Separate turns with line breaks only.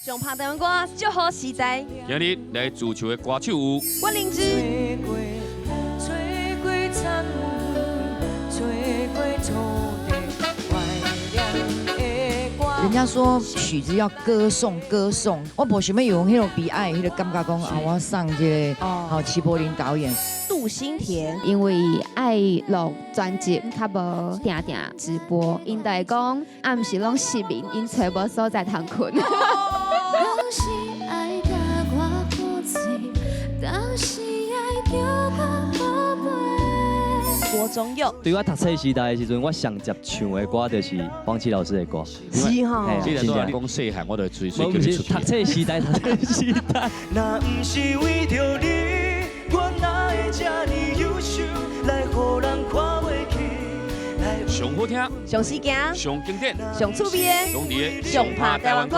上拍台灣歌，祝福時代。
今日來主持的歌手有
郭靈芝、
吹過田園，吹過土地，懷念的歌。
人家說曲子要歌頌歌頌，我無想欲用彼種悲哀，彼個感覺講啊，我送這個好齊柏林導演。
杜心田，
因為愛錄專輯，較無定定直播，𪜶就會講暗時攏失眠，𪜶揣無所在通睏。
當時愛共我喝醉，當時愛叫我寶貝。
郭宗佑，
對我讀冊時代的時陣，我上捷唱的歌就是黃綺老師的歌。
是吼。
你若拄講細漢，我就隨隨叫你出去。
讀冊時代，讀冊時代。
若毋是為著你，我哪會這呢優秀，來予人看袂起。
上好聽，
上時行，
上經典，
上趣味的，
攏佇
上拍台灣歌。